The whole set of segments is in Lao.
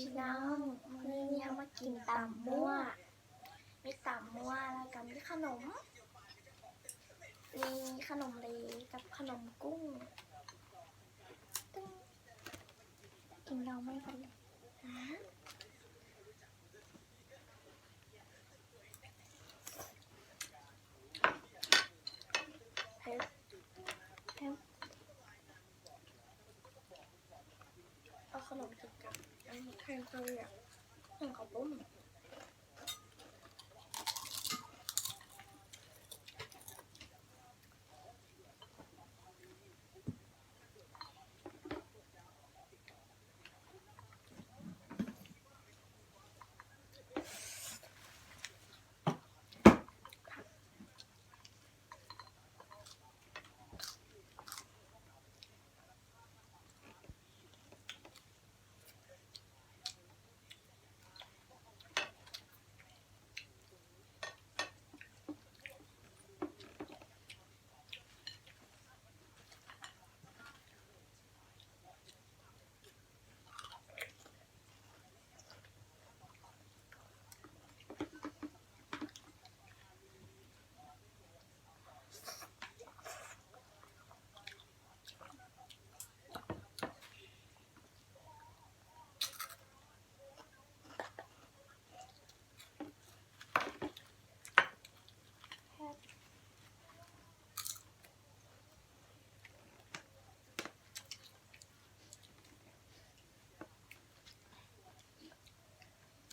ພີ່ນ້ອງ ມື້ນີ້ເຮົາມາກິນຕຳມົ້ວ ມີຕຳມົ້ວ ແລ້ວກໍມີຂະໜົມ ມີຂະໜົມເລກັບຂະໜົມກຸ້ງ. ກິນໜໍ່ໄມ້ກັນເລີຍ. ເຮັດ ເຮັດ ເອົາຂະໜົມກິນກັບແກງເຂົ້າ ແກງເຂົ້າຕົ້ມ.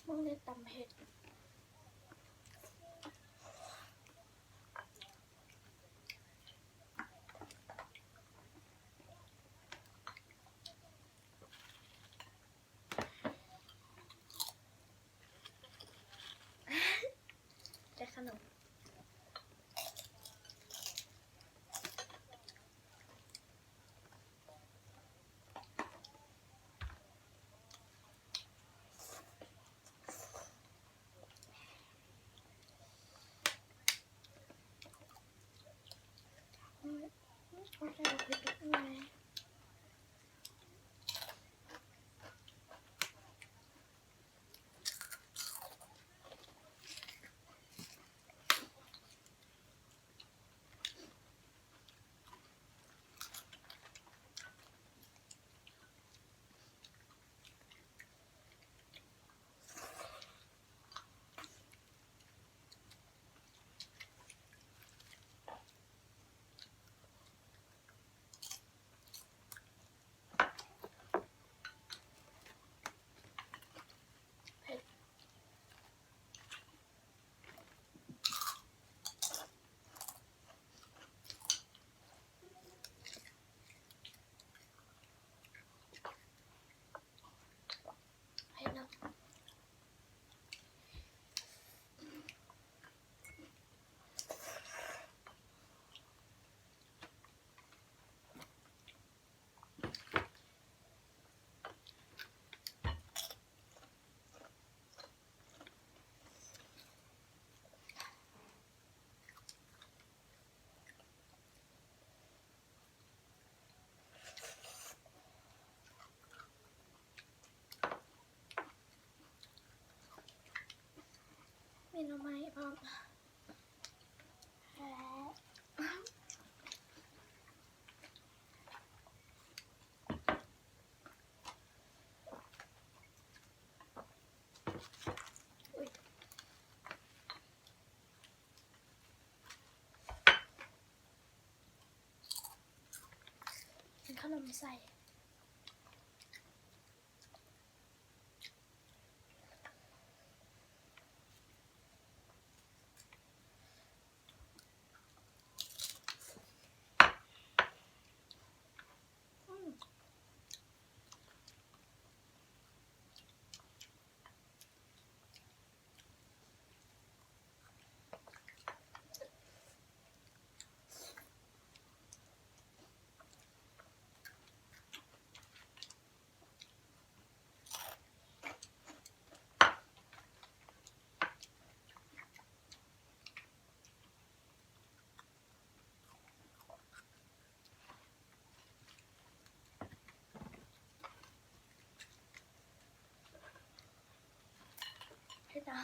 ມຶງໄດ້ຕຳເຜັດ. ແກະຂະໜົມ. ມີໜໍ່ໄມ້ພ້ອມ. ກິນຂະໜົມໃສ່. ແ ຈ້າ.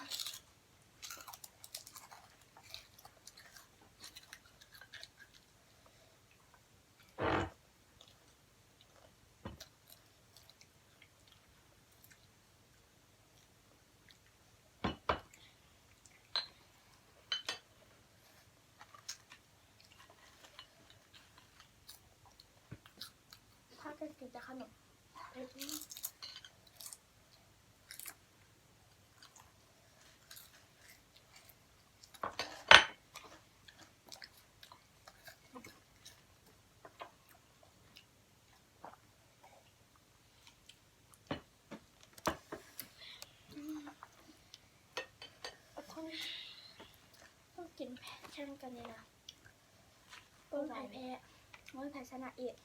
ພາກັນກິນແຕ່ຂະໜົມ. ອືມ ຄົນ ຕ້ອງກິນແຂ່ງກັນນີ້ນະ ເບິ່ງໃຜແພ້ ເບິ່ງໃຜຊະນະອີກ.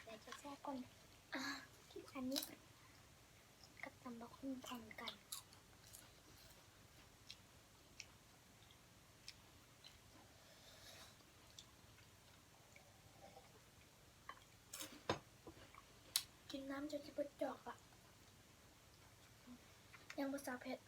ແລ້ວຈະແຊະກ່ອນ ອາ ກິນອັນນີ້ກັບຕຳບັກຫຸ່ງພ້ອມກັນ. ກິນນ້ຳຈົນຈະເບິດຈອກອະ ຍັງບໍ່ຊາເຜັດ.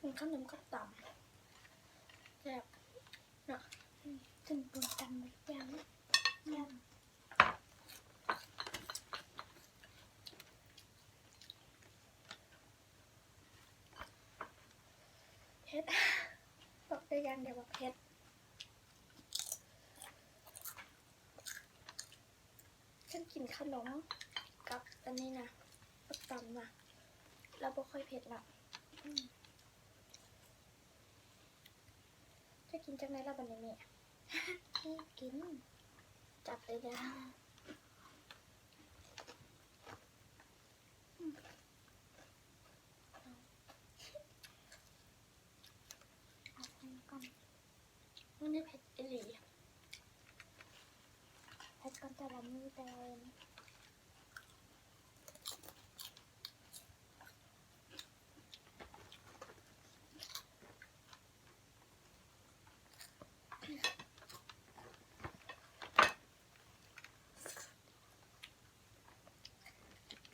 ກິນຂະໜົມກັບຕຳ ແຊບເນາະ. ອືມ ກິນປຸນຕຳບັກຫຸ່ງ ແຊບ. ເຜັດ ບອກໄດ້ຢ່າງດຽວວ່າເຜັດ. ຄັນກິນຂະໜົມກັບອັນນີ້ນະ ກັບຕຳນະ ລາວບໍ່ຄ່ອຍເຜັດລະ. ອືມ ຈະກິນຈັ່ງໃດລະບັດນີ້ແມ່? ກິນ ຈັດເລີຍເດີ້. ອືມ ເອົາ ເອົາອັນນີ້ກ່ອນ. ມັນເຜັດອີ່ຫຼີ ເຜັດກ່ອນແຕ່ລະມື້ແຕ່ລະມື້.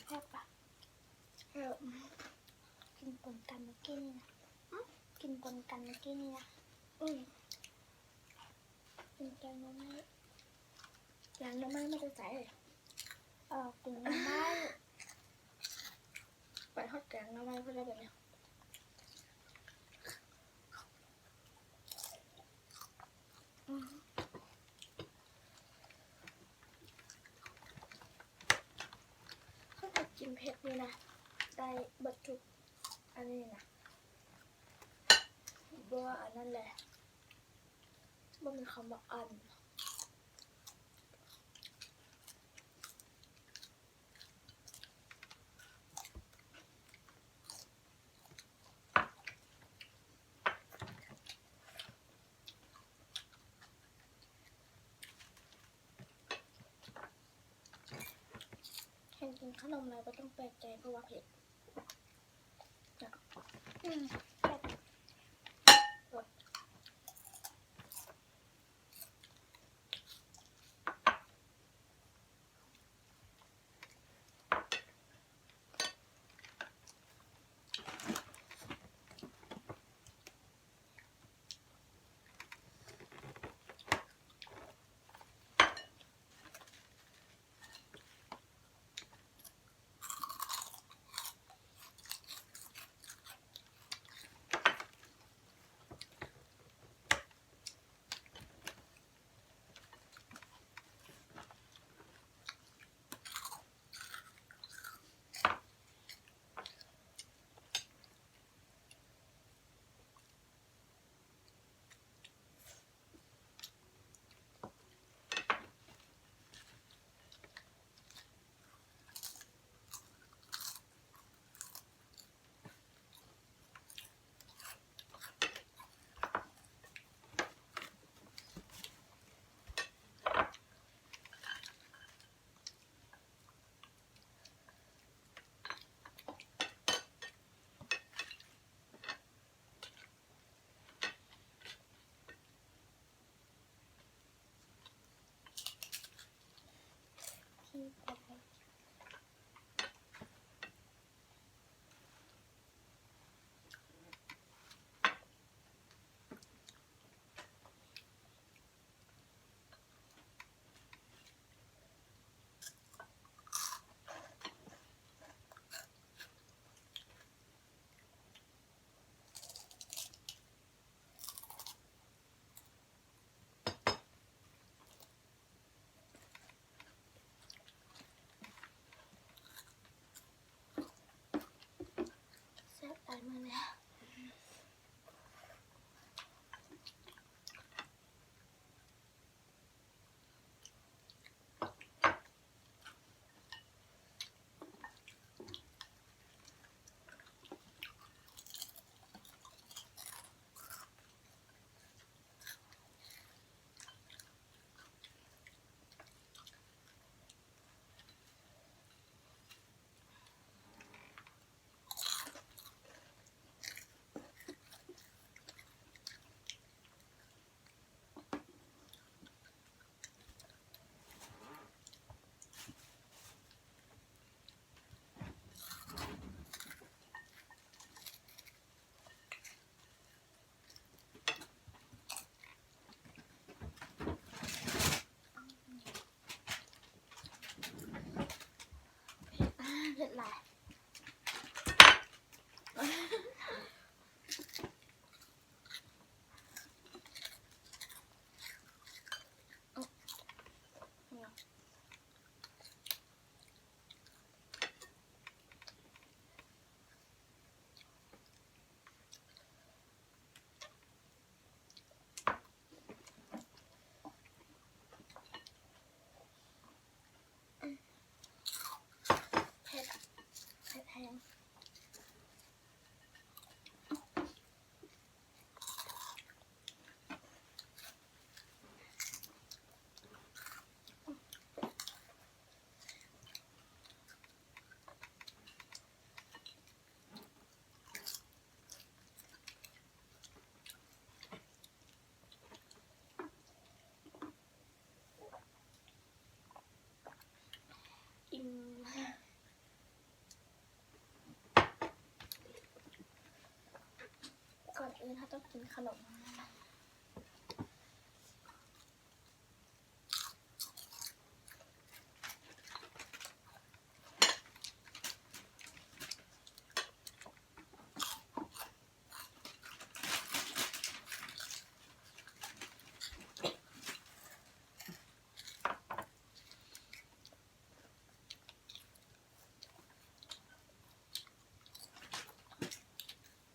ແຊບປະ? ແຊບ. ກິນປົນກັນມື້ກີ້ນີ້ນະ. ຫື? ກິນປົນກັນມື້ກີ້ນີ້ນະ. ອືມ. ກິນແກງໜໍ່ໄມ້. ແກງໜໍ່ໄມ້ມາແຕ່ໃສ? ເອີ ກິນໜໍ່ໄມ້. ໄປຮອດແກງໜໍ່ໄມ້ພຸ້ນແລ້ວບັດນີ້. ອືມ ຄັນໃຜກິນເຜັດນີ້ນະ ໄດ້ເບິດທຸກອັນນີ້ນະ. ບໍ່ອັນນັ້ນແຫຼະ ບໍ່ມີຄຳວ່າອັນ. ເຫັນກິນຂະໜົມແລ້ວບໍ່ຕ້ອອງແປກໃຈ ເພາະວ່າເຜັດ. ອືມ ແຊບ. ໂອ້ຍ. ຫຼາຍ. ເຜັດ ເຜັດແຮງ. ອີ່ມ. ກ່ອນອື່ນເຮົາຕ້ອງກິນຂະໜົມ.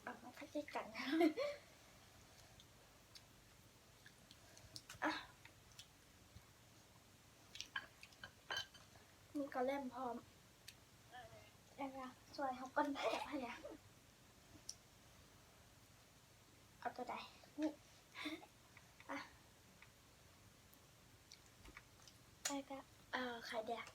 ເອົາມາໃກ້ໆ ກັນ ອ່ະ ມີກະແລັມພ້ອມ ແລ້ວກະຊ່ອຍເຮົາກ່ອນ ແຊບຫັ້ນແຫຼະ. ເອົາໂຕໃດ? ນີ້ ອ່ະ ແລ້ວກະ ເອີ ໄຂ່ແດງ.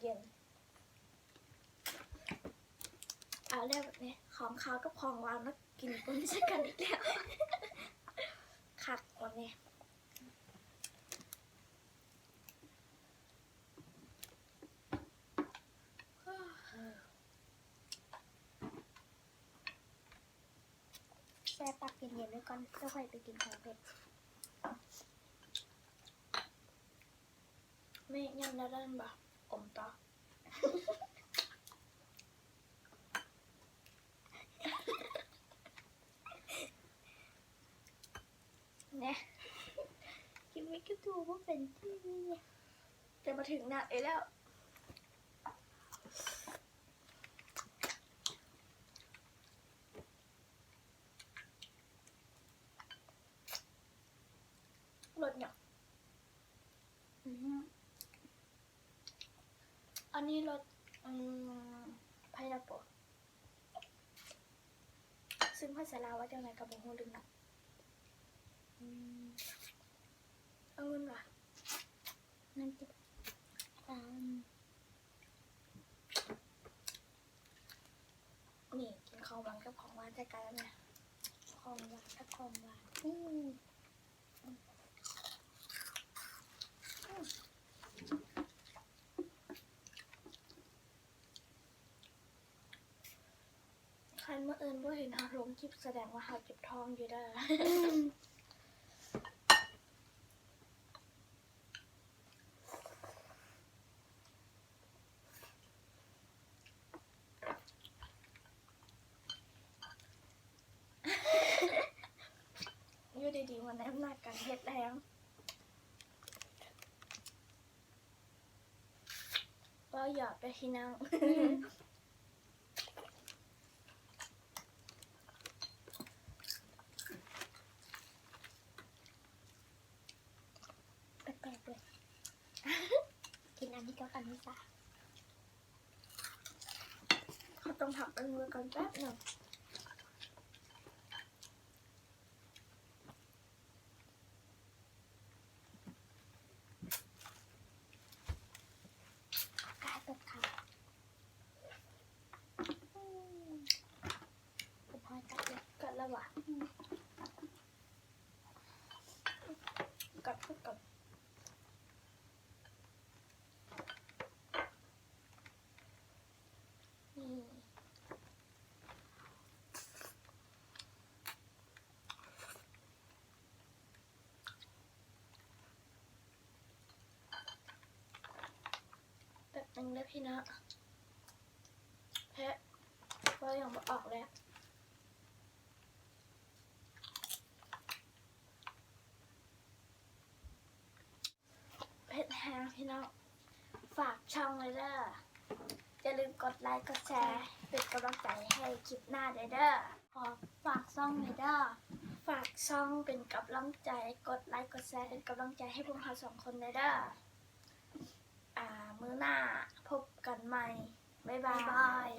ເຢັນ. ເອົາແລ້ວບັດນີ້ ຂອງຄາວກັບຂອງຫວານມາກິນປົນໃສ່ກັນອີກແລ້ວ ຄັກບັດນີ້. ແຊ່ປາກເຢັນໆ ໄວ້ກ່ອນ ແລ້ວຄ່ອຍໄປກິນຂອງເຜັດ. ແມ່ ຍຳແລ້ວນັ້ນບໍ່ ອົມຕໍ່ ແນ່ ກິນໄປກິນໂຕບໍ່ເປັນທີ່ ຈະມາເຖິງໜ້າເອແລ້ວ. ລົດຫຍັງ? ອືມ ອັນນີ້ລົດ ອືມ ໄພນແອັບເປິ້ນ ຊຶ່ງພາສາລາວວ່າຈັ່ງໃດກໍບໍ່ຮູ້ລືມລະ. ອືມ ເອົາເງິນຫວາ? ນັ້ນຕິດຕາມ. ນີ້ກິນຂອງຫວານກັບຂອງຫວານໃສ່ກັນແລ້ວນະ ຂອງຫວານກັບຂອງຫວານ. ອືມ ອືມ ຄັນມື້ອື່ນບໍ່ເຫັນເຮົາລົງຄລິບ ສະແດງວ່າເຮົາເຈັບທ້ອງຢູ່ເດີ. ຢູ່ດີໆ ມາແນມໜ້າກັນເຮັດແຮງ. ເວົ້າຫຍອກເດີພີ່ນ້ອງ. ແປກໆ ເລີຍ ກິນອັນນີ້ກັບອັນນີ້ຊະ. ເຮົາຕ້ອງພັກເບິ່ງເບິ່ງກ່ອນແປັບໜຶ່ງ. ກາຍເປັດຂາວ ອືມ ເປັນຫອຍກັດເລີຍ ກັດແລ້ວຫວາ? ອືມ ກັດຄືກັນ ນີ້. ເດີພີ່ນ້ອງ ເຜັດ ເວົ້າຫຍັງບໍ່ອອກແລ້ວ ເຜັດແຮງພີ່ນ້ອງ ຝາກຊ່ອງແດ່ເດີ ຢ່າລືມກົດໄລກົດແຊ ເປັນກຳລັງໃຈໃຫ້ຄລິບໜ້າແດ່ເດີ ຂໍຝາກຊ່ອງແດ່ເດີ ຝາກຊ່ອງເປັນກຳລັງໃຈ ກົດໄລກົດແຊ ເປັນກຳລັງໃຈໃຫ້ພວກເຮົາສອງຄົນແດ່ເດີ ອາ ມື້ໜ້າພົບກັນໃໝ່ ບາຍບາຍ.